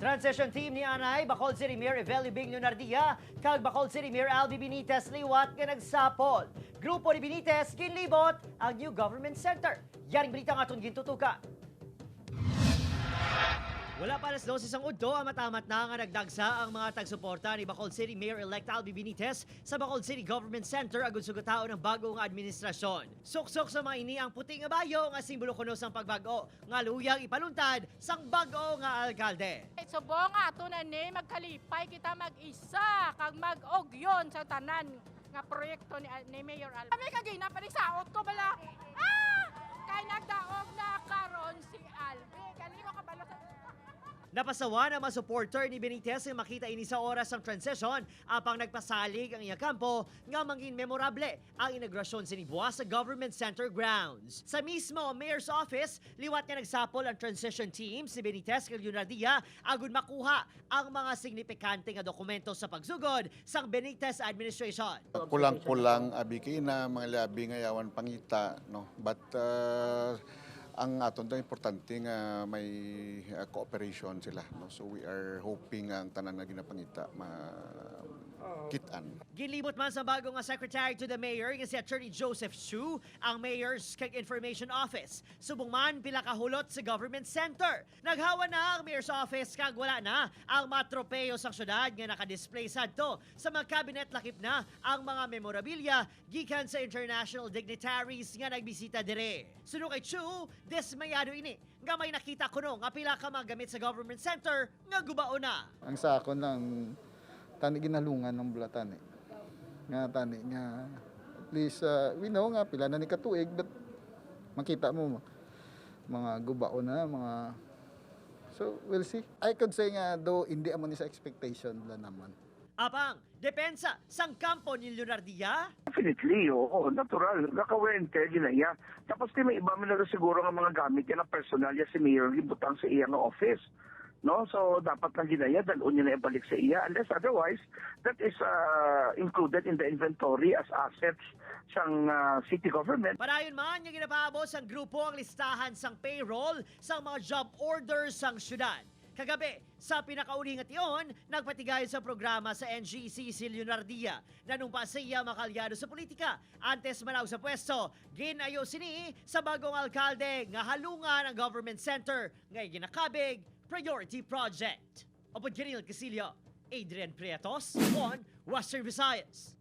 Transition team ni anay Bacolod City Mayor Evelio Bing Leonardia kag Bacolod City Mayor Albee Benitez liwat nga nagsapol. Grupo ni Benitez ginlibot ang new government center. Yaring balita nga atong gintutukan. Wala pa alas 12 sang udto, amat-amat na nga nagdagsa ang mga tagsuporta ni Bacolod City Mayor-elect Albee Benitez sa Bacolod City Government Center agud sugataon ang bagong administrasyon. Suksok sa mga ini ang puti nga bayo nga simbolo kuno sang pagbag-o nga luyag ipaluntad sang bag-o nga alkalde. Subong ato na ni magkalipay kita mag-isa kag mag-ogyon sa tanan nga proyekto ni Mayor Al. Kami kagina pa saot ko bala. Ah! Kay nagdaog na karon si Albee. Kali ko kabalo sa Napasawa na mga supporter ni Benitez nga makita ini sa oras ng transition apang nagpasalig ang iyang kampo nga mangin memorable ang inaugurasyon sini buwas sa Government Center grounds. Sa mismo Mayor's Office, liwat nga nagsapol ang transition team si Benitez kag Leonardia agud makuha ang mga signifikante nga dokumento sa pagsugod sang Benitez administration. Kulang-kulang abi kay na mga labi nga yawan pangita, no, but ang aton daw importante nga may cooperation sila, no, so we are hoping nga ang tanan nga ginapangita ma kitan. Gilibot man sa bagong nga Secretary to the Mayor nga si Attorney Joseph Chu ang Mayor's kag Information Office. Subong man pila ka hulot sa Government Center. Naghawa na ang Mayor's Office kag wala na ang mga tropeyo sa syudad nga nakadisplay sadto sa mga cabinet, lakip na ang mga memorabilia gikan sa international dignitaries nga nagbisita dire. Suno kay Chu, dismayado ini nga may nakita kuno nga pila ka mga gamit sa Government Center nga gubao na. Ang sa akon lang, tani ginalungan ng bulatan eh. Nga tani nga at least we know nga pila na ni katuig, but makita mo mga gubao na mga, so we'll see. I could say nga though hindi amo ni sa expectation la naman. Apang, depensa sang kampo ni Leonardia. Definitely, oo. Natural. Naka-wear and tear ginaya. Tapos di may iba man na siguro nga mga gamit yan ang personal ya si Mayor gibutang sa iya nga office. No? So, dapat lang ginaya, dalon niya na ibalik sa iya. Unless otherwise, that is included in the inventory as assets sang city government. Padayon man nga ginapaabot sang grupo ang listahan sang payroll sang mga job orders sang syudad. Kagabi, sa pinakauli nga tion, nagpatigayon sa programa sa NGC si Leonardia. Nanumpa siya makalyado sa politika. Antes manaog sa pwesto, ginayo sini sa bagong alkalde nga halungan ang government center nga ginakabig Priority Project. Upod Kiril Casilio, Adrian Prietos, 1 Western Visayas.